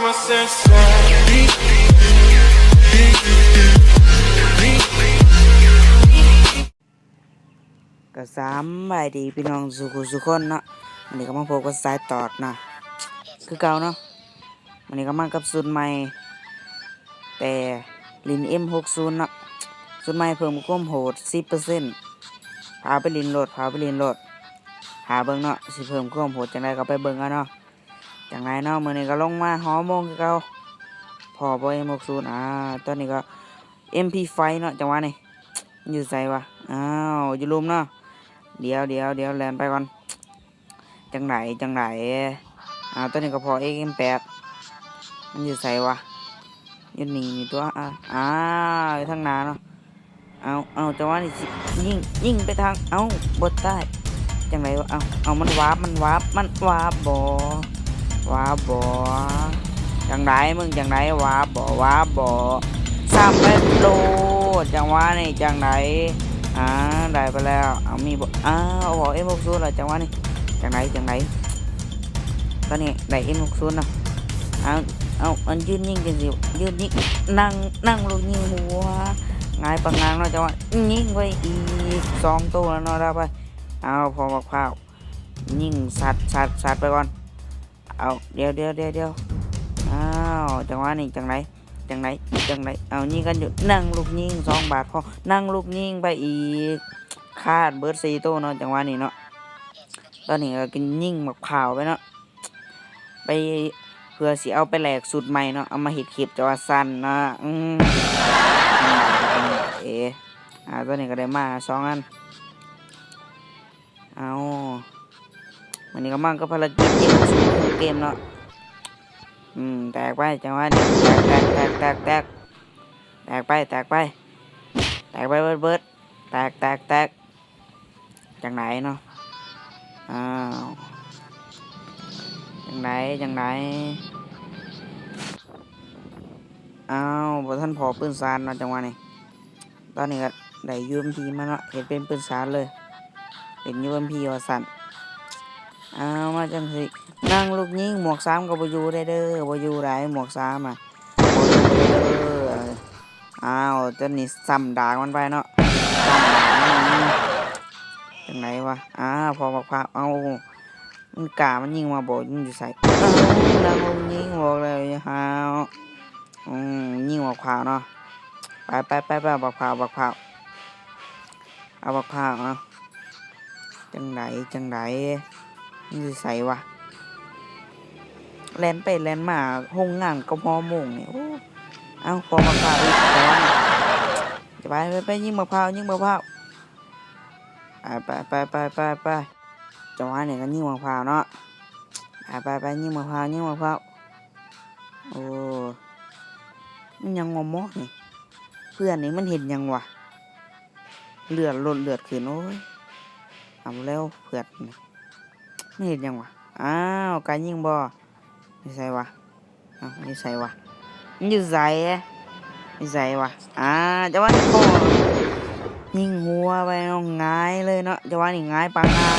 ກໍສຳບາຍດີພີ່ນ້ອງສູ່ຜູ້ສູ່ຄົນເນາະ, ມື້ນີ້ກໍມາພົບກັບສາຍຕອດເນາະ ຄືເກົ່າເນາະ. ມື້ນີ້ກໍມາກັບສູດໃໝ່ ແຕ່ຫຼິ້ນເອັມຫົກສູນເນາະ, ສູດໃໝ່ເພີ່ມຄວາມໂຫດສິບເປີເຊັນ. ພາໄປຫຼິ້ນໂລດ ພາໄປຫຼິ້ນໂລດ ຖ້າເບິ່ງເນາະ ຊິເພີ່ມຄວາມໂຫດຈັ່ງໃດກໍໄປເບິ່ງເອົາເນາະ. ຈັ່ງໃດເນາະ ມື້ນີ້ກໍລົງມາຫໍໂມງຄືເກົ່າ ພໍ້ບໍ່ເອັມຫົກສູນ. ອ່າ ຕອນນີ້ກໍເອັມພີໄຟເນາະ ຈັງຫວະນີ້ ຢູ່ໃສວະ? ອ້າວ ຢູ່ລຸ່ມເນາະ. ດຽວ ດຽວ ດຽວ ແລ່ນໄປກ່ອນ. ຈັ່ງໃດ ຈັ່ງໃດ? ອ້າວ ຕອນນີ້ກໍພໍ້ເອເອັມແປດ ມັນຢູ່ໃສວະ? ຢູ່ນີ້ນີ້ຕົວະ. ອ່າ ອ່າ ຢູ່ທາງໜ້າເນາະ. ເອົາ ເອົາ ຈັງຫວະນີ້ຊິຍິງ ຍິງໄປທາງ ເອົາ ບໍ່ຕາຍ. ຈັ່ງໃດວະ? ເອົາ ເອົາ ມັນວາບ ມັນວາບ ມັນວາບບໍ່? ວາບບໍ່? ຈັ່ງໃດ ມຶງຈັ່ງໃດ? ວາບບໍ່? ວາບບໍ່? ຊ້ຳໄປໂລດ ຈັງຫວະນີ້ ຈັ່ງໃດ? ອ່າ ໄດ້ໄປແລ້ວ. ເອົາ ມີບໍ່? ອ້າວ ເອົາ ເອັມຫົກສູນແລ້ວ ຈັງຫວະນີ້ ຈັ່ງໃດ ຈັ່ງໃດ? ຕອນນີ້ໄດ້ເອັມຫົກສູນເນາະ. ເອົາ ເອົາ ມັນຢືນຍິງຈັ່ງຊີ້ ຢືນຍິງ ນັ່ງ ນັ່ງລູກຍິງຫົວ ຫງາຍປາງງາງເນາະ. ຈັງຫວະຍິງໄປອີກສອງໂຕແລ້ວເນາະ ໄດ້ໄປ. ເອົາ ພໍ້ບັກພ້າວ ຍິງສັດ ສັດ ສັດໄປກ່ອນ. ເອົາ ດຽວ ດຽວ ດຽວ ດຽວ ອ້າວ ຈັງຫວະນີ້ ຈັ່ງໃດ ຈັ່ງໃດ ຈັ່ງໃດ? ເອົາ ຍິງກັນຢູ່ ນັ່ງລູກຍິງສອງບາດພໍ້ ນັ່ງລູກຍິງໄປອີກ ຄາດເບິດສີ່ໂຕເນາະ ຈັງຫວະນີ້ເນາະ. ຕອນນີ້ກໍກິນຍິງບັກພ້າວໄປເນາະ ໄປ ເພື່ອຊິເອົາໄປແລກສູດໃໝ່ເນາະ ເອົາມາເຮັດຄລິບ ແຕ່ວ່າສັ້ນເນາະ. ອືມ ເອ ອ່າ ຕອນນີ້ກໍໄດ້ມາສອງອັນ. ເອົາ ມື້ນີ້ກໍມາກັບພາລະກິດເກມເນາະ. ອືມ ແຕກໄປ ຈັງຫວະນີ້ ແຕກ ແຕກ ແຕກ ແຕກ ແຕກ ແຕກໄປ ແຕກໄປ ແຕກໄປເບິດໆ ແຕກ ແຕກ ແຕກ. ຈັ່ງໃດເນາະ? ອ້າວ ຈັ່ງໃດ ຈັ່ງໃດ? ອ້າວ ບໍ່ທັນພໍ້ປືນສານເນາະ ຈັງຫວະນີ້. ຕອນນີ້ກໍໄດ້ຢູເອັມພີມາເນາະ ເຮັດເປັນປືນສານເລີຍ ເປັນຢູເອັມພີວ່າຊັ້ນ. ເອົາ ມາຈັ່ງຊີ້ ນັ່ງລູກຍິງ ໝວກສາມກໍບໍ່ຢູ່ໄດ້ເດີ ບໍ່ຢູ່ໄດ໋ ໝວກສາມອະ ບໍ່ຢູ່ໄດ້ເດີ. ອ້າວ ຕອນນີ້ຊ້ຳດາກມັນໄປເນາະ ຊ້ຳດາກມັນ. ຈັ່ງໃດວະ? ອ້າວ ພໍ້ບັກພ້າວ ເອົາ ມັນກ້າ ມັນຍິງມາບໍ່? ມັນຢູ່ໃສ? ເອົາ ນັ່ງລົງຍິງ ບອກແລ້ວຢ່າຫ້າວ. ອືມ ຍິງບັກພ້າວເນາະ ໄປ ໄປ ໄປ ໄປ ບັກພ້າວ ບັກພ້າວ ເອົາບັກພ້າວ ເອົາ. ຈັ່ງໃດ ຈັ່ງໃດ? ມັນຢູ່ໃສວະ? ແລ່ນໄປແລ່ນມາ ໂຮງງານກໍຫົວໂມງນີ້ ໂອ້. ເອົາ ພໍ້ບັກພ້າວອີກ ໄປ ໄປ ໄປ ຍິງບັກພ້າວ ຍິງບັກພ້າວ. ໄປ ໄປ ໄປ ໄປ ໄປ ໄປ. ຈັງຫວະນີ້ກໍຍິງໝາກພ້າວເນາະ ໄປ ໄປ ໄປ ຍິງໝາກພ້າວ ຍິງໝາກພ້າວ. ໂອ້ ມັນຫຍັງຫວະໝອກນີ້ ເພື່ອນນີ້ມັນເຮັດຫຍັງຫວະ ເລືອດລົດເລືອດຂຶ້ນ. ໂອ້ຍ ເອົາແລ້ວເພື່ອນນີ້ ມັນເຮັດຫຍັງຫວະ? ອ້າວ ກ້າຍິງບໍ່? ຢູ່ໃສຫວະ? ເອົ້າ ຢູ່ໃສຫວະ? ມັນຢູ່ໃສ? ຢູ່ໃສຫວະ? ອ່າ ຈັງຫວະນີ້ກໍຍິງຫົວໄປເນາະ ຫງາຍເລີຍເນາະ ຈັງຫວະນີ້ຫງາຍປາງງາງ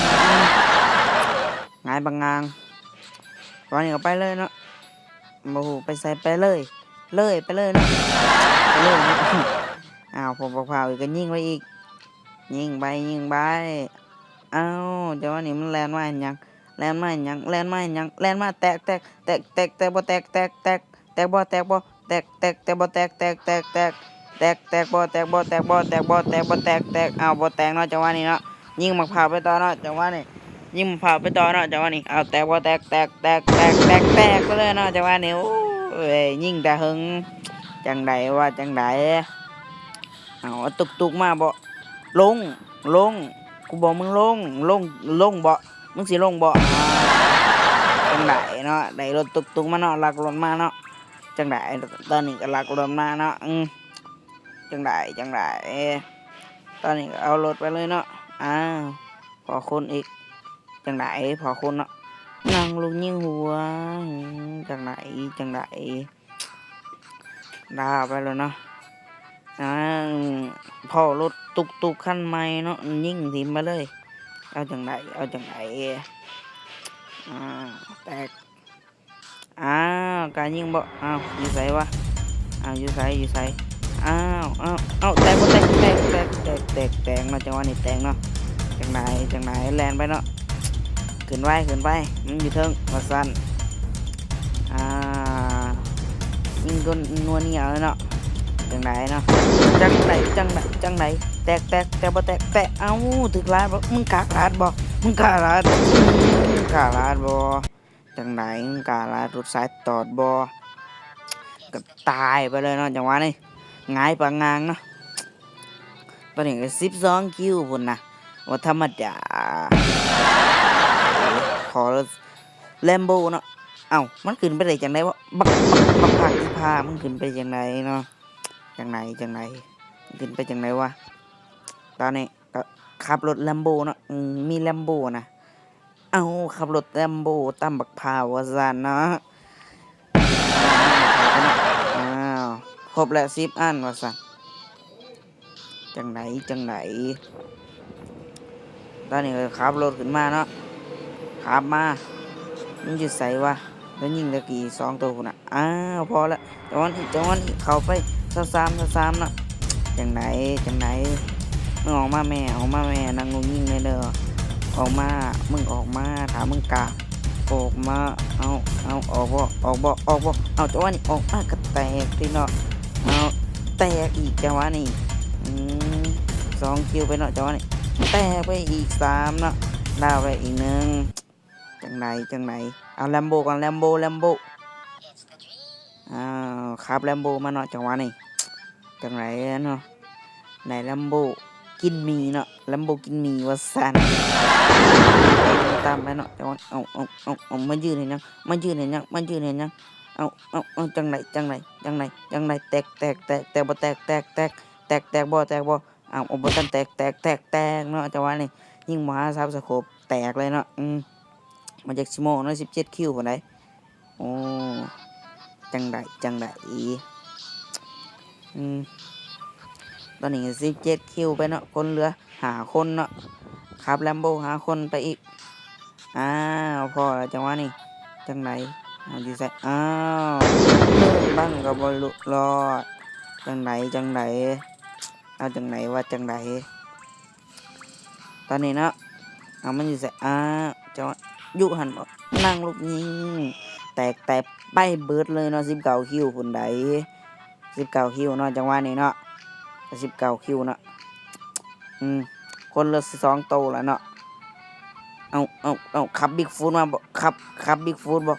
ຫງາຍປາງງາງ. ຈັງຫວະນີ້ກໍໄປເລີຍເນາະ ບໍ່ຮູ້ໄປໃສ ໄປເລີຍ ເລີຍ ໄປເລີຍເນາະ ໄປເລີຍເນາະ. ອ້າວ ພວກບັກພ້າວອີກກໍຍິງໄປອີກ ຍິງໄປ ຍິງໄປ. ອ້າວ ຈັງຫວະນີ້ມັນແລ່ນມາເຮັດຫຍັງ? ແລ່ນມາຫຍັງ? ແລ່ນມາຫຍັງ? ແລ່ນມາແຕກ ແຕກ ແຕກ ແຕກ ແຕກ ບໍ່ແຕກ ແຕກ ແຕກ ແຕກ ບໍ່ ແຕກ ບໍ່ ແຕກ ແຕກ ແຕກ ບໍ່ ແຕກ ແຕກ ແຕກ ແຕກ ແຕກ ບໍ່ ແຕກ ບໍ່ ແຕກ ບໍ່ ແຕກ ບໍ່ ແຕກ ບໍ່ ແຕກ ແຕກ. ອ້າວ ບໍ່ແຕກເນາະ ຈັງຫວະນີ້ເນາະ ຍິງໝາກພ້າວໄປຕໍ່ເນາະ ຈັງຫວະນີ້ ຍິງໝາກພ້າວໄປຕໍ່ເນາະ ຈັງຫວະນີ້. ອ້າວ ແຕກບໍ່ ແຕກ ແຕກ ແຕກ ແຕກ ແຕກ ແຕກໄປເລີຍເນາະ ຈັງຫວະນີ້. ໂອ້ຍ ຍິງແຕ່ເຫິງ ຈັ່ງໃດວະ ຈັ່ງໃດ? ເອົາຕຸກໆມາບໍ່? ລົງ ລົງ ກູບອກມຶງລົງ ລົງ ລົງບໍ່? ມຶງຊິລົງບໍ່? ອ່າ ຈັ່ງໃດເນາະ ໄດ້ລົດຕຸກໆມາເນາະ ລັກລົດມາເນາະ ຈັ່ງໃດ? ຕອນນີ້ກໍລັກລົດມາເນາະ ອືມ ຈັ່ງໃດ ຈັ່ງໃດ? ຕອນນີ້ກໍເອົາລົດໄປເລີຍເນາະ. ອ້າວ ພໍ້ຄົນອີກ ຈັ່ງໃດ? ພໍ້ຄົນເນາະ ນັ່ງລູກຍິງຫົວ ຈັ່ງໃດ ຈັ່ງໃດ? ດາວໄປແລ້ວເນາະ ອ່າ ພໍ້ລົດຕຸກໆຄັນໃໝ່ເນາະ ຍິງຖິ້ມໄປເລີຍ. ເອົາຈັ່ງໃດ ເອົາຈັ່ງໃດ? ອ່າ ແຕກ ອ້າວ ການຍິງບໍ່? ອ້າວ ຢູ່ໃສວະ? ອ້າວ ຢູ່ໃສ? ຢູ່ໃສ? ອ້າວ ອ້າວ ອ້າວ ແຕກບໍ່? ແຕກ ແຕກ ແຕກ ແຕກ ແຕກ ແຕກເນາະ ຈັງຫວະນີ້ແຕກເນາະ. ຈັ່ງໃດ ຈັ່ງໃດ ແລ່ນໄປເນາະ. ຂຶ້ນໄວ ຂຶ້ນໄວ ມັນຢູ່ເທິງວ່າຊັ້ນ. ອ່າ ຍິງໂດນນົວເນຍເລີຍເນາະ. ຈັ່ງໃດເນາະ? ຈັ່ງໃດ ຈັ່ງໃດ ຈັ່ງໃດ? ແຕກ ແຕກ ແຕກບໍ່ແຕກ? ແຕກ. ເອົ້າ ຖືກລາດບໍ່? ມຶງກ້າລາດບໍ່? ມຶງກ້າລາດ ມຶງກ້າລາດບໍ່? ຈັ່ງໃດ ມຶງກ້າລາດຫຼຸດສາຍຕອດບໍ່? ກໍຕາຍໄປເລີຍເນາະ ຈັງຫວະນີ້ ຫງາຍປາງງາງເນາະ. ຕອນນີ້ກໍສິບສອງຄິວພຸ້ນນະ ບໍ່ທຳມະດາ. ຂໍແລັມໂບເນາະ. ເອົ້າ ມັນຂຶ້ນໄປໄດ້ຈັ່ງໃດວະ? ບັກ ບັກ ບັກພາກອີພາ ມັນຂຶ້ນໄປຈັ່ງໃດເນາະ? ຈັ່ງໃດ ຈັ່ງໃດ ມັນຂຶ້ນໄປຈັ່ງໃດວະ? ຕອນນີ້ ກໍຂັບລົດແລັມໂບເນາະ. ອືມ ມີແລັມໂບນະ. ເອົ້າ ຂັບລົດແລັມໂບຕາມບັກພ້າວວ່າຊັ້ນເນາະ. ອ້າວ ຄົບແລ້ວສິບອັນວ່າຊັ້ນ. ຈັ່ງໃດ ຈັ່ງໃດ? ຕອນນີ້ກໍຂັບລົດຂຶ້ນມາເນາະ ຂັບມາ. ມັນຢູ່ໃສວະ? ແລ້ວຍິງຕະກີ້ສອງໂຕພຸ້ນນະ. ອ້າວ ພໍແລ້ວ ຈັງຫວະນີ້ ຈັງຫວະນີ້ ເຂົ້າໄປ ຊາວສາມ ຊາວສາມເນາະ. ຈັ່ງໃດ ຈັ່ງໃດ? ມຶງອອກມາແມ້ ອອກມາແມ້ ນັ່ງລູກຍິງແດ່ເດີ ອອກມາ ມຶງອອກມາ ຖ້າມຶງກ້າ ອອກມາ. ເອົາ ເອົາ ອອກບໍ່? ອອກບໍ່? ອອກບໍ່? ເອົາ ຈັງຫວະນີ້ອອກມາກໍແຕກຕິເນາະ. ເອົາ ແຕກອີກ ຈັງຫວະນີ້. ອືມ ສອງຄິວໄປເນາະ ຈັງຫວະນີ້ ແຕກໄປອີກສາມເນາະ ດາວໄປອີກໜຶ່ງ. ຈັ່ງໃດ ຈັ່ງໃດ? ເອົາແລັມໂບກ່ອນ ແລັມໂບ ແລັມໂບ. ອ້າວ ຂັບແລັມໂບມາເນາະ ຈັງຫວະນີ້. ຈັ່ງໃດເນາະ? ໄດ້ແລັມໂບກິນໝີ່ເນາະ ແລັມໂບກິນໝີ່ວ່າຊັ້ນ. ຕາມໄປເນາະ ຈັງຫວະ. ເອົາ ເອົາ ເອົາ ເອົາ ມາຢືນເຮັດຫຍັງ? ມາຢືນເຮັດຫຍັງ? ມາຢືນເຮັດຫຍັງ? ເອົາ ເອົາ ເອົາ ຈັ່ງໃດ ຈັ່ງໃດ ຈັ່ງໃດ ຈັ່ງໃດ? ແຕກ ແຕກ ແຕກ ແຕກບໍ່ແຕກ? ແຕກ ແຕກ ແຕກ ແຕກບໍ່ ແຕກບໍ່? ອ້າວ ບໍ່ທັນແຕກ ແຕກ ແຕກ ແຕກເນາະ ຈັງຫວະນີ້. ຍິງບໍ່ຫາສັບສະໂຄບ ແຕກເລີຍເນາະ. ອືມ ບໍ່ຈັກຊິໂມ້ເນາະ ສິບເຈັດຄິວພຸ້ນໃດ໋. ໂອ້ ຈັ່ງໃດ ຈັ່ງໃດ? ອືມ ຕອນນີ້ສິບເຈັດຄິວໄປເນາະ ຄົນເຫຼືອຫ້າຄົນເນາະ ຂັບແລັມໂບຫ້າຄົນໄປອີກ. ອ້າວ ພໍແລ້ວ ຈັງຫວະນີ້ ຈັ່ງໃດ? ເອົາ ຢູ່ໃສ? ອ້າວ ໜຶ່ງບັ້ງກໍບໍ່ຫຼຸດລອດ. ຈັ່ງໃດ ຈັ່ງໃດ? ເອົາ ຈັ່ງໃດວະ ຈັ່ງໃດ? ຕອນນີ້ເນາະ ເອົາ ມັນຢູ່ໃສ? ອ້າວ ເຈົ້າ ຢູ່ຫັ້ນບໍ? ນັ່ງລູກຍິງ ແຕກ ແຕກໄປເບິດເລີຍເນາະ ສິບເກົ້າຄິວພຸ້ນໃດ໋ ສິບເກົ້າຄິວເນາະ ຈັງຫວະນີ້ເນາະ ກໍສິບເກົ້າຄິວເນາະ. ອືມ ຄົນເຫຼືອສອງໂຕແລ້ວເນາະ. ເອົາ ເອົາ ເອົາ ຂັບບິກຟູດມາບໍ? ຂັບ ຂັບບິກຟູດບໍ?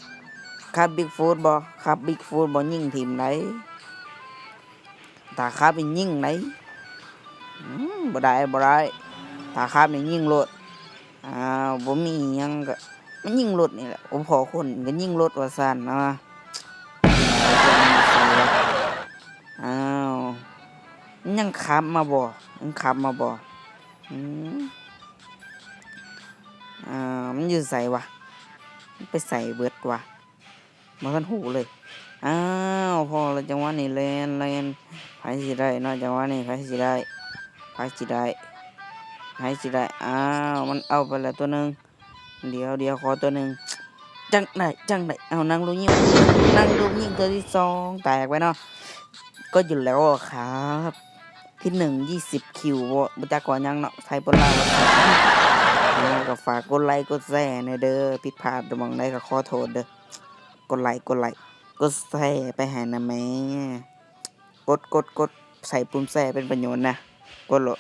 ຂັບບິກຟູດບໍ? ຂັບບິກຟູດບໍ? ຍິງຖິ້ມໃດ໋ ຖ້າຂັບນີ້ຍິງໃດ໋. ອືມ ບໍ່ໄດ້ ບໍ່ໄດ້ ຖ້າຂັບນີ້ຍິງໂລດ. ອ້າວ ບໍ່ມີຫຍັງກໍມາຍິງໂລດນີ້ແຫຼະ. ໂອ້ ພໍຄົນກໍຍິງໂລດວ່າຊັ້ນເນາະ. ອ້າວ ມັນຍັງຂັບມາບໍ? ມັນຂັບມາບໍ? ອືມ ອ່າ ມັນຢູ່ໃສວະ? ມັນໄປໃສເບິດວະ? ບໍ່ທັນຮູ້ເລີຍ. ອ້າວ ພໍແລ້ວ ຈັງຫວະນີ້ແລ່ນ ແລ່ນ ໃຜຊິໄດ້ເນາະ ຈັງຫວະນີ້ ໃຜຊິໄດ້ ໃຜຊິໄດ້ ໃຜຊິໄດ້? ອ້າວ ມັນເອົາໄປແລ້ວຕົວໜຶ່ງ. ດຽວ ດຽວ ຂໍຕົວໜຶ່ງ. ຈັ່ງໃດ ຈັ່ງໃດ? ເອົາ ນັ່ງລູກຍິງ ນັ່ງລູກຍິງຕົວທີສອງ ແຕກໄປເນາະ. ກໍຢູ່ແລ້ວຄະ ທີໜຶ່ງ ຊາວຄິວ ບໍ່ ບໍ່ຈັກວ່າຫຍັງເນາະ ໄທໂປລາວ່າຊັ້ນ. ອ່າ ກໍຝາກກົດໄລກົດແຊແດ່ເດີ ຜິດພາດໝ່ອງໃດກໍຂໍໂທດເດີ. ກົດໄລ ກົດໄລ ກົດແຊໄປໃຫ້ນະແມ້. ກົດ ກົດ ກົດ ໃສ່ປຸ່ມແຊເປັນປະໂຫຍດນະ ກົດໂລດ.